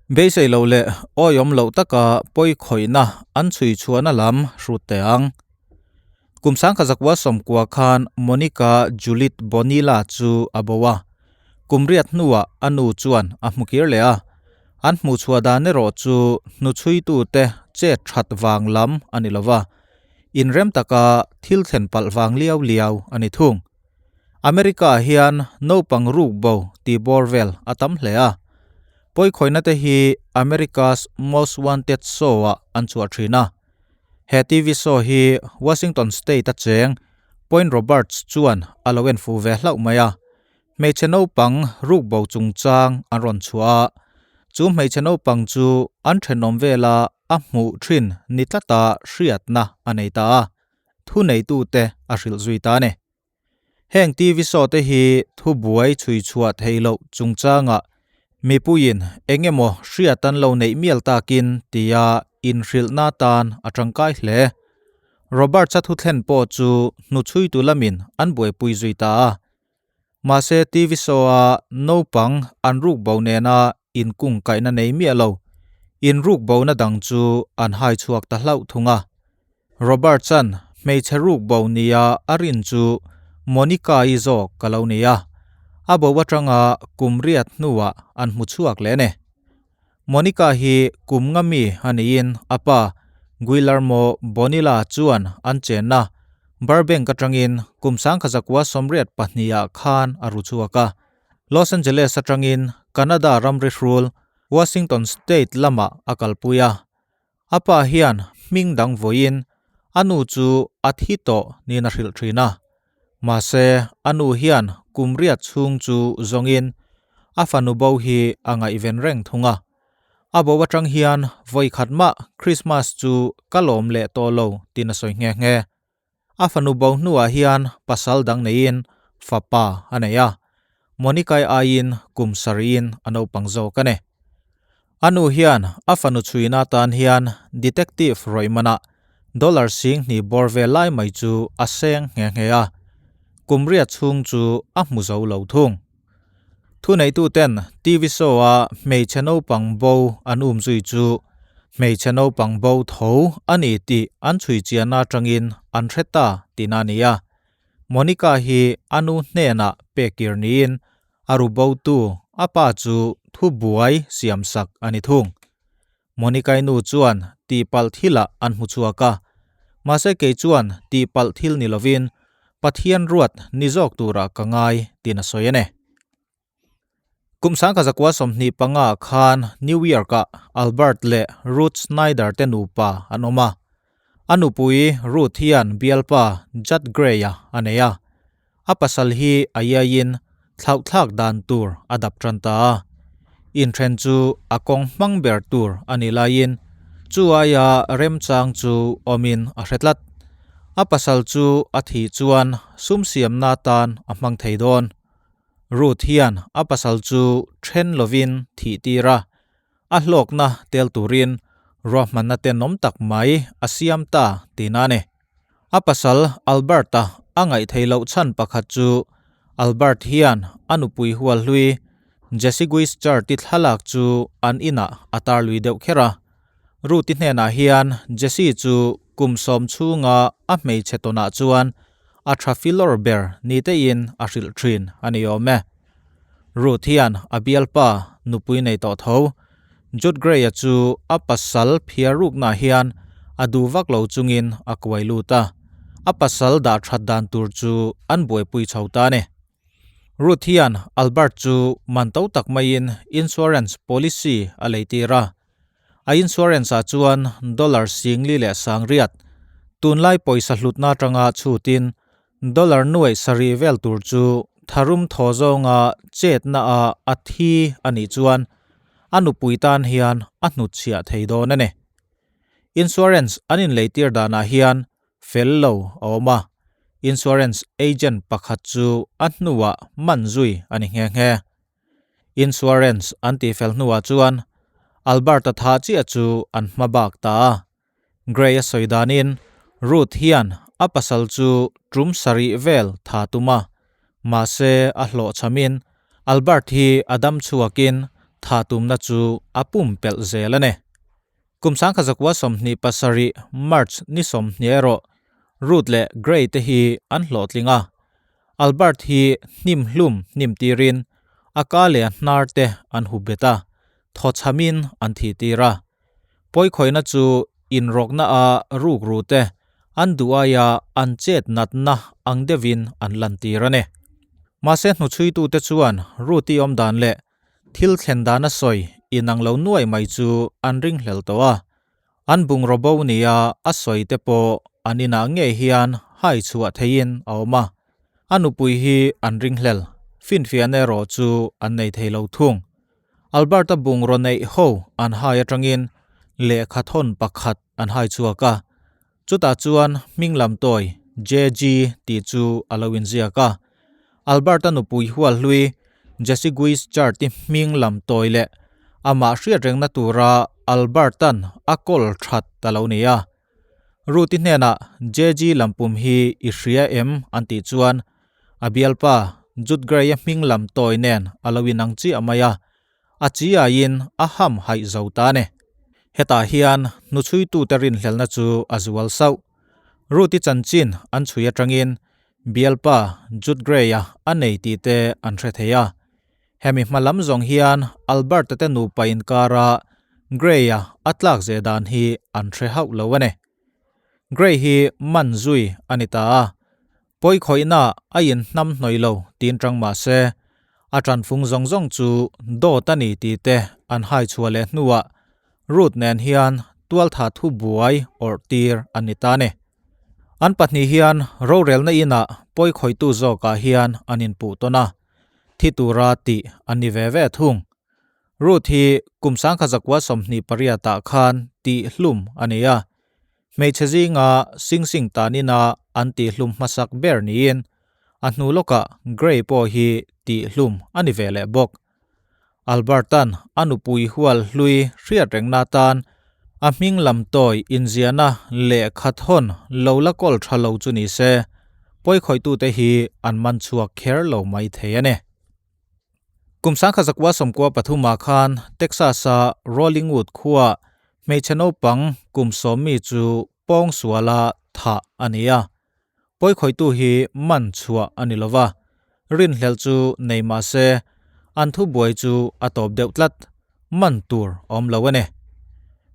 Beisei loh leh awihawm loh taka pawi khawihna an chhui chhuahna lam hrut teh ang. Kum sangkha zakua sawmkua khan Monica Juliet Bonilla chu a bo a, kum riat hnuah a nu chuan a hmu kir leh a. An hmuh chhuah dan erawh chu hnuchhuitute chet that vang lam a ni lova, inrem taka thil thlen palh vang liau liau a ni thung. America ah hian naupang ruk bo tih bawr vel a tam hle a, pawikhawihna te hi America's Most Wanted show ah an chhuah thin a. He TV show hi Washington State a cheng Point Roberts chuan a lo en fuh ve hlauh mai a. Hmeichhe naupang ruk bo chungchang an rawn chhuah a, chu hmeichhe naupang chu an thenawm vela a hmuh thin ni tlata hriatna a nei ta a. Thuneitute a hrilh zui ta a ni. Heng TV show te hi thubuai chhui chhuah theih loh chungchangah mipuiin eng emaw hriat an lo neih mial takin tia inhrilhna atan a tangkai hle. Roberts-a thuthlen pawh chu hnuchhuitu lamin an buaipui zui ta a. Mahse TV show-a naupang an ruk bo nena inkungkaihna nei miah lo, inruk bona dang chu an hai chhuak ta hlauh thung a. Robertson hmeichhe ruk bo nia a rin chu Monica-i zawk ka lo ni a, a bo atanga kum riat hnuah an hmu chhuak leh a ni. Monica hi kum nga mi a niin a pa Guillermo Bonilla chuan an chenna Burbank atangin kum 1982 ah khan a ru chhuak a. Los Angeles atangin Canada ramri hrul Washington State lamah a kalpui a. A pa hian hming dang vawiin a nu chu a thi tawh niin a hrilh thin a. Mahse, a nu hian kum riat chhung chu zawngin a fanu bo hi a ngaihven reng thung a. A bo atang hian vawi khat mah Christmas chu ka lawm leh tawh lo tiin a sawi nghe nghe. A fanu bo hnuah hian pasal dang neiin fapa a nei a, Monica-i aiin kum sarih-in a naupang zawk a ni. A nu hian a fanu chhuina atan hian detective rawih manah dollar sing hnih bawr vel lai mai chu a seng nghe nghe a, kum riat chhung chu a hmu zo lo thung. Thuneituten TV show-a hmeichhe naupang bo an um zui chu hmeichhe naupang bo tho a ni tih an chhui chianna atangin an hre ta tihna a ni a. Monica hi a nu hnenah pek kir niin a ru botu a pa chu thubuai siamsak a ni thung. Monica-i nu chuan tihpalh thilah an hmu chhuak a, mahse kei chuan tihpalh thil ni lovin Pathian ruat ni zawk turah ka ngai tiin a sawi a ni. Kum 1925 khan New York-ah Albert leh Ruth Snyder te nupa an awm a. A nupui Ruth hian bialpa Judd Gray-a a nei a. A pasal hi a iaiin thlauhthlak dan tur a dap tan ta a. Inthen chu a kawng hmang ber tur a nih laiin chu aia remchang chu awmin a hre tlat. A pasal chu a thih chuan sum siamna tan a hmang thei dawn. Ruth hian a pasal chu then lovin thih tir a, a hlawkna tel turin ruahmanna tenawm tak mai a siam ta tihna a ni. A pasal Albert-a a ngaih theih loh chhan pakhat chu Albert hian a nupui hual hlui Jesse Guischard-i thlalak chu an inah a tar lui deuh kher a. Ruth-i hnenah hian Jesse chu kum sawm chhunga a hmeichhe tawnah chuan a tha filawr ber ni tein a hrilh thin a ni awm e. Ruth hian a bialpa nupui nei tawh tho Jude Gray-a chu a pasal phiar ruknaah hian a duh vak lo chungin a kuai lut a, a pasal dah that dan tur chu an buaipui chho ta a ni. Ruth hian Albert chu man to tak maiin insurance policy a lei tir a, a insurance-ah chuan dollar singli leh sangriat, tunlai pawisa hlutna atanga chhutin dollar nuaih sarih vel tur chu tharum thaw zawnga chetna a a thi a nih chuan a nupui tan hian a hnutchhiah thei dawn a ni. Insurance an inleitir danah hian fel lo a awm a, insurance agent pakhat chu a hnuah man zui a ni nghe nghe. Insurance an tihfel hnuah chuan Albert-a thah chiah chu an hma bak ta a. Gray a sawi danin Ruth hian a pasal chu tum sarih vel tha tum a, mahse a hlawhchhamin Albert hi a dam chhuakin tha tumna chu a pumpelh zel a ni. Kum 1927 March ni 20 erawh Ruth leh Gray te hi an hlawhtling a, Albert hi hnim hlum hnim tirin a ka leh a hnar te an hup bet a, thawchhamin an thih tir a. Pawikhawihna chu inrawkna a rukru te an duh aia an chet natna ang deuhin an lantir a ni. Mahse hnuchhuitute chuan Ruth-i awmdan leh Thil thlen dan a sawi inang lo nuai mai chu an ringhlel tawh a, an bungraw bo nia a sawi te pawh an inah ngei hian hai chhuah theihin a awm a, a nupui hi an ringhlel, finfiahna erawh chu an nei thei lo thung. Alberta bungraw neih ho an hai atangin lehkha thawn pakhat an hai chhuak a, chutah chuan hming lam tawi JG tih chu a lo inziak a. Alberta nupui hual hlui Jesse Guischart-i hming lam tawi leh amah hriat rengna tura Alberta'n a kawl that a lo ni a. Ruth-i hnenah JG lampum hi i hria em an tih chuan a bialpa Jude Gray-a hming lam tawi nen a lo inang chiah mai a, a chi aiin a ham haih zo ta a ni. Hetah hian hnuchhuitute rinhlelna chu a zual sauh. Ruth-i chanchin an chhui atangin Bialpa Jude Gray-a a nei tih te an hre thei a. Hemi hma lam zawng hian Albert-a te nupa inkara Gray-a a tlak zeh dan hi an hre hauh lo a ni. Gray hi man zui a ni ta a, pawikhawihna a inhnam hnawih lo tiin tang mah se, a tanfung zawng zawng chu dawt a ni tih te an hai chhuah leh hnuah Ruth nen hian tualtha thu buai awrh tir an ni ta a ni. An pahnih hian rorelna inah pawikhawihtu zawkah hian an inpuh tawn a, thi tura tih an ni ve ve thung. Ruth hi kum 1928 ah khan tih hlum a ni a, hmeichhe zinga Sing Sing tan ina an tih hlum hmasak ber niin a hnu lawkah Gray pawh hi tih hlum a ni ve leh bawk. Alberta'n a nupui hual hlui hriat rengna atan a hming lam tawi inziahna lehkha thawn lo la kawl tha lo chu ni se, pawikhawitute hi an man chhuak kher lo mai thei a ni. Kum 1993 khan Texas-a Rollingwood khuaa hmeichhe naupang kum sawmmi chu pawngsuala thah a ni a. Pawikhawihtu hi man chhuah a ni lo va, rinhlelh chu nei mah se an thubuai chu a tawp deuh tlat, man tur a awm lo a ni.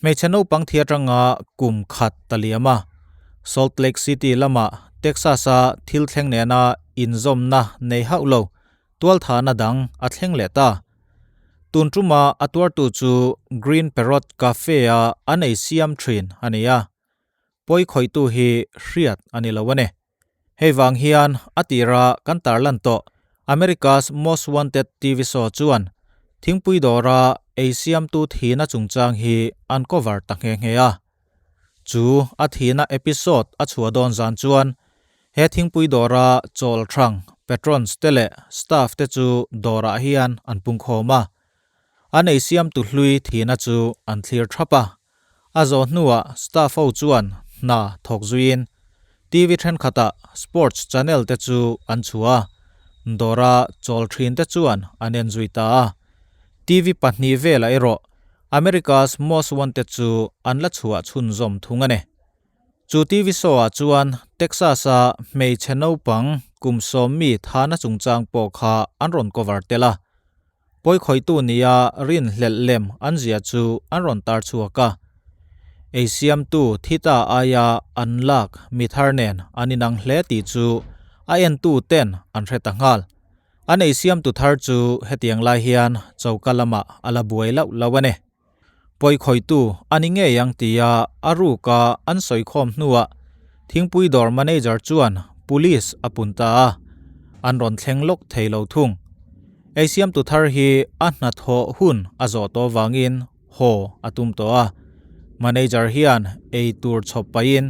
Hmeichhe naupang thi atanga kum khat ta liam a, Salt Lake City lama Texas-a thil thleng nena inzawmna nei hauh lo tualthahna dang a thleng leh ta. Tun tuma a tuartu chu Green Parrot Cafe-a an ei siam thin a ni a. Pawikhawihtu hi hriat a ni lo a ni. Hei vang hian a tira kan tarlan tawh America's Most Wanted TV show chuan thingpui dawra ei siamtu thihna chungchang hi an cover ta nghe nghe a. Chu a thihna episode a chhuah dawn zan chuan he thingpui dawra chawl hrang patrons te leh staff te chu dawrah hian an pungkhawm a. An ei siamtu hlui thihna chu an thlir thap a. A zawh hnuah staff ho chuan hna thawk zuiin TV thenkhatah sports channel te chu an chhuah a, dawra chawl thin te chuan an en zui ta a. TV pahnih velah erawh America's Most Wanted chu an la chhuah chhunzawm thung a ni. Chu TV show ah chuan Texas-a hmeichhe naupang kum sawmmi thana chungchang pawh kha an rawn cover tel a. Pawikhawihtu nia rinhlelh lem an zia chu an rawn tar chhuak a. Ei siamtu thi ta aia an lak mi thar nen an inang hle tih chu a entu ten an hre ta nghal. An ei siamtu thar chu hetiang lai hian choka lamah a la buai loh lo a ni. Pawikhawihtu a ni ngei ang tia a ruka an sawikhawm hnuah thingpui dawr manager chuan police a pun ta a, an rawn thleng lawk thei lo thung. Eisiamtu thar hi a hnathawh hun a zawh tawh vangin haw a tum tawh a, manager hian ei tur chhawp pahin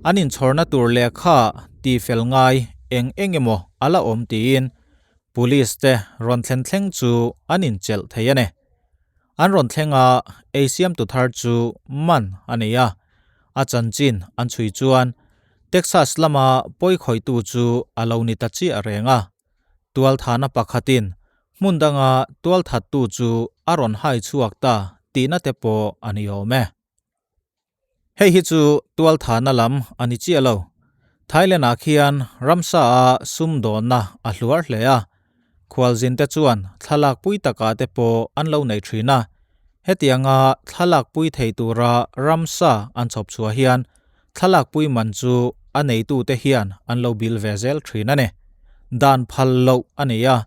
an inchhawrna tur lehkha tihfel ngai eng eng emaw a la awm tiin police te rawn thlen thleng chu an inchelh thei a ni. An rawn thleng a, ei siamtu thar chu man a nei a. A chanchin an chhui chuan Texas lama pawikhawihtu chu a lo ni ta chiah reng a. Tualthana pakhatin Hmun danga tualthattu chu a rawn hai chhuak ta tihna te pawh a ni awm e. Hei hi chu tualthahna lam a ni chiah lo. Thailand-ah khian ramsa a sumdawnna a hluar hle a. Khualzinte chuan thlalak pui takah te pawh an lo nei thin a. Hetianga thlalak pui thei tura ramsa an chhawp chhuah hian thlalak pui man chu a neitute hian an lo bil ve zel thin a ni. Dan phal loh a ni a.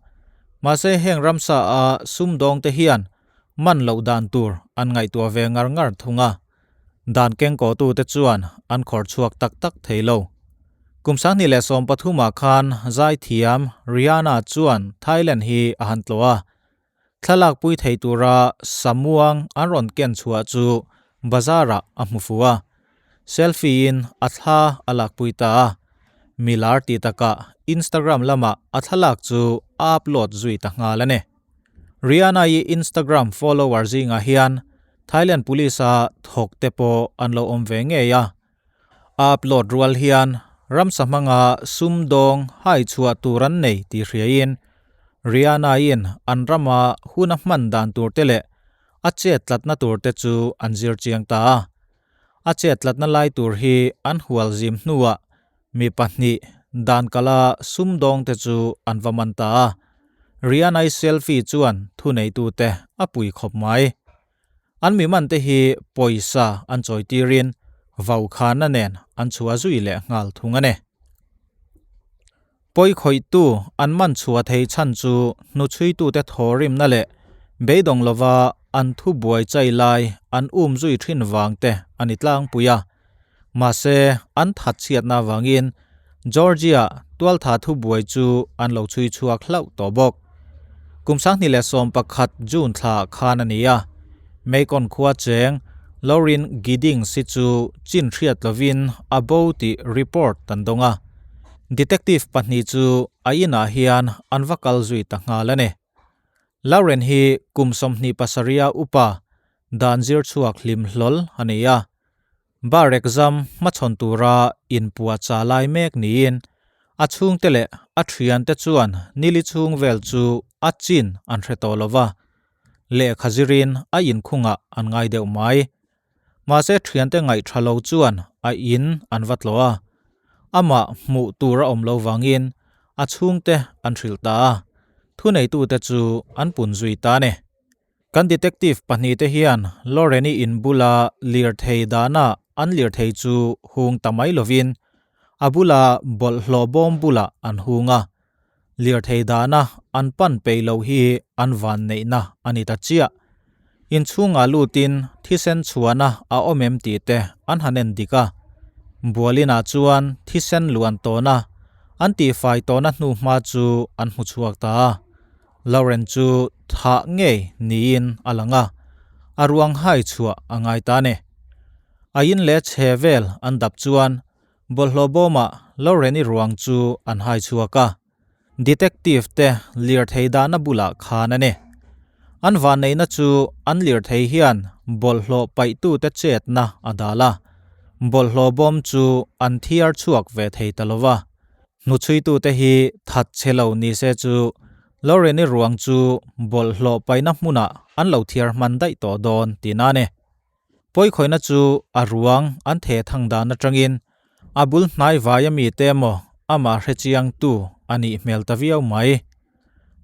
Mahse heng ramsa a sumdawngte hian man loh dan tur an ngaihtuah ve ngar ngar thung a, dan kengkawhtute chuan an khawrh chhuak tak tak thei lo. Kum 2013 ah khan zaithiam Rihanna chuan Thailand hi a han tlawh a, thlalak pui thei tura samuang an rawn ken chhuah chu bazar-ah a hmu fu a, selfie-in a thla a lakpui ta a, milar tih takah Instagram lamah a thlalak chu a upload zui ta nghal a ni. Rihanna-i Instagram follower zingah hian Thailand police-a thawk te pawh an lo awm ve ngei a. A upload rual hian ramsa hmanga sumdawng hai chhuah tur an nei tih hriain Rihanna-in an rama hun a hman dan tur te leh a chet tlatna tur te chu an zir chiang ta a. A chet tlatna lai tur hi an hual zim hnuah Mi pahnih dan kala sumdawngte chu an va man ta a, Rihanna-i selfie chuan thuneitute a pui khawp mai. An mi mante hi pawisa an chawi tirin vaukhana nen an chhuah zui leh nghal thung a ni. Pawi khawihtu an man chhuah thei chhan chu hnuchhuitute thawrimna leh beidawng lova an thu buai chai lai an um zui thin vang te a ni tlangpui a. Mahse, an that chhiatna avangin Georgia tualtha thu buai chu an lo chhui chhuak hlauh tawh bawk. Kum 2011 June thla khan a ni a, Macon khua cheng Lauren Giddings hi chu chin hriat lovin a bo tih report an dawng a. Detective pahnih chu a inah hian an va kal zui ta nghal a ni. Lauren hi kum 27 a upa dan zir chhuak hlim hlawl a ni a. Bar exam hmachhawn tura inpuah cha lai mek niin a chhungte leh a thiante chuan nili chhung vel chu a chin an hre tawh lo va, lehkha zirin a inkhungah an ngai deuh mai. Mahse thiante ngaih tha lo chuan a in an va tlawh a, amah hmuh tur a awm lo vangin a chhungte an hrilh ta a, thuneitute chu an pun zui ta a ni. Kan detective pahnihte hian Lauren-i in bula lirthei dahna an lirthei chu hung ta mai lovin a bula bawlhhlawh bawm bulah an hung a, Lirthei dahna an pan peih loh hi an van neihna a ni ta chiah. Inchhungah lutin thisen chhuahna a awm em tih te an han en dik a. Bualinah chuan thisen luan tawhna an tihfai tawhna hnuhma chu an hmu chhuak ta a. Lauren chu thah ngei niin a lang a, a ruang hai chhuah a ngai ta a ni. A in leh chhe vel an dap chuan Bawlhhlawh bawmah Lauren-i ruang chu an hai chhuak a, detective te lirthei dahna bulah khan a ni. An vanneihna chu an lirthei hian bawlhhlawh paihtute chetna a dal a, bawlhhlawh bawm chu an thiar chhuak ve thei ta lo va. Hnuchhuitute hi that che lo ni se chu Lauren-i ruang chu bawlhhlawh paihna hmunah an lo thiar hman daih tawh dawn tihna a ni. Pawikhawihna chu a ruang an theh thang dan atangin a bul hnai vai ami te emaw amah hrechiangtu a nih hmel ta viau mai.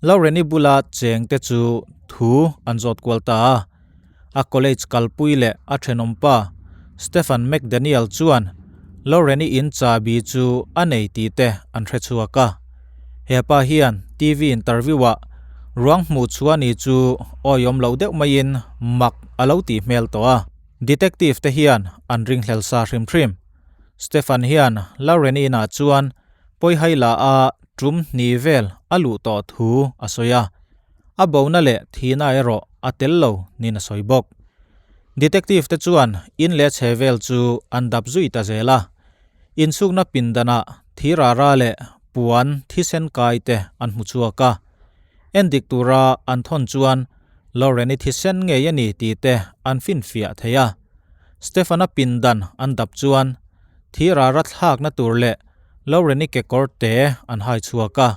Laureni bula cheng te chu thu an zawt kual ta a, a college kalpui leh a thenawmpa Stephen McDaniel chuan Laureni in chabi chu a nei tih te an hrechhuak a. Hepa hian TV interview-ah ruang hmuh chhuah ni chu awihawm loh deuh maiin mak a lo tih hmel tawh a, detective te hian an ringhlel sa hrim hrim. Stefan hian Lauren-i inah chuan pawihai la a tum hni vel a luh tawh thu a sawi a, a bona leh thihna erawh a tel lo niin a sawi bawk. Detective te chuan in leh chhe vel chu an dap zui ta zel a, insukna pindanah thirara leh puan thisen kai te an hmu chhuak a, endik tura an thawn chuan Lauren-i thisen ngei a ni tih te an finfiah thei a. Stefan-a pindan an dap chuan thirara thlakna tur leh Lauren-i kekawr te an hai chhuak a.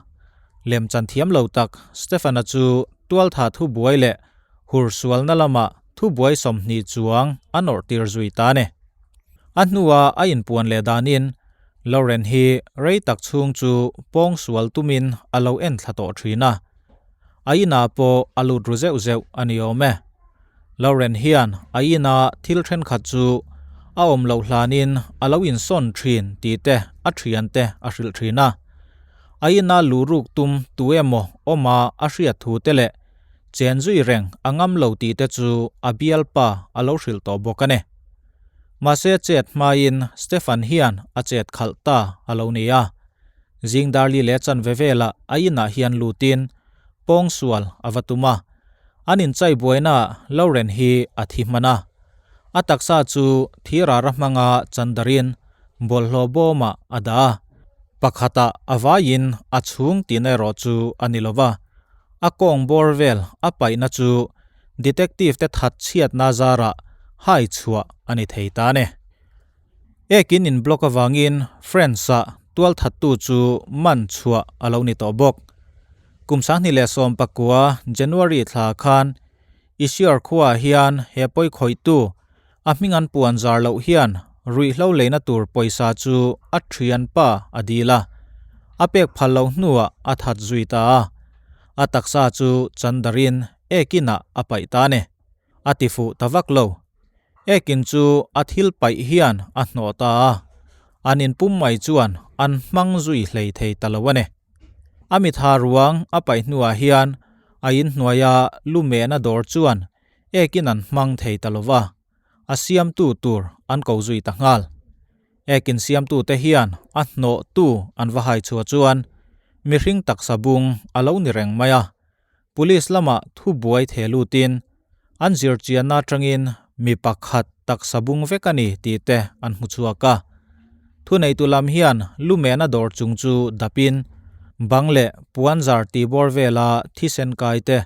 Lemchan thiam lo tak Stefan-a chu tualtha thubuai leh hursualna lama thubuai 20 chuang a nawrhtir zui ta a ni. A hnua a inpuan leh danin Lauren hi rei tak chhung chu pawngsual tumin a lo enthla tawh thin a. A inah pawh a lut ru zeuh zeuh a ni awm e. Lauren hian a ina thil thenkhat chu a awm loh hlanin a lo insawn thin tih te a thiante a hrilh thin a. A ina luh ruk tum tu emaw awma a hriat thu te leh chen zui reng a ngam lo tih te chu a bialpa a lo hrilh tawh bawk a ni. Mahse chet hmain Stefan hian a chet khalh ta a lo ni a. Zing darli leh chanve velah a inah hian lutin pawngsual a va tum a. An inchai buainaah Lauren hi a thi hman a. A taksa chu thirara hmanga chandarin bawlhhlawh bawmah a dah a. Pakhatah a vaiin a chhung tihna erawh chu a ni lo va. A kawng bawr vel a paihna chu detective te that chhiatna zarah hai chhuah a ni thei ta a ni. Ekin in block avangin Friends-ah tualthattu chu man chhuah a lo ni tawh bawk. Kum 2019 January thla khan Isior khuaah hian he pawi khawihtu a hming an puan zar loh hian ruihhlo leina tur pawisa chu a thianpa a dil a, a pek phal loh hnuah a that zui ta a. A taksa chu chandarin ekinah a paih ta a ni. A ti fuh ta vak lo. Ekin chu a thil paih hian a hnawh ta a, an inpum mai chuan an hmang zui hlei thei ta lo a ni. A mitha ruang a paih hnuah hian a inhnuaia lu mehna dawr chuan ekin an hmang thei ta lo va, a siamtu tur an ko zui ta nghal. Ekin siamtute hian a hnawhtu an va hai chhuah chuan mihring taksa bung a lo ni reng mai a, Police lamah thubuai theh lutin an zirchianna atangin mi pakhat taksa bung vek a ni tih te an hmu chhuak a. Thuneitu lam hian lumehna dawr chung chu dapin bang leh puanzar tihbawr vela thisen kai te,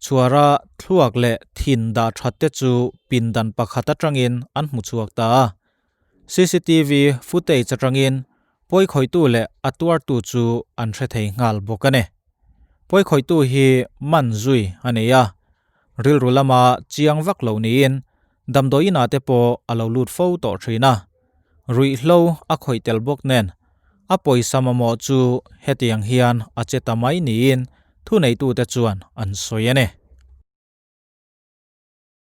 chhuara thluak leh thin dah that te chu pindan pakhat atangin an hmu chhuak ta a. Cctv footage atangin pawikhawihtu leh a tuartu chu an hre thei nghal bawk a ni. Pawikhawihtu hi man zui a nei a, rilru lama chiang vak lo niin damdawi inah te pawh a lo lut fo tawh thin a. Ruihhlo a khawih tel bawk nen a pawisa mamawh chu hetiang hian a che ta mai niin thuneitute chuan an sawi a ni.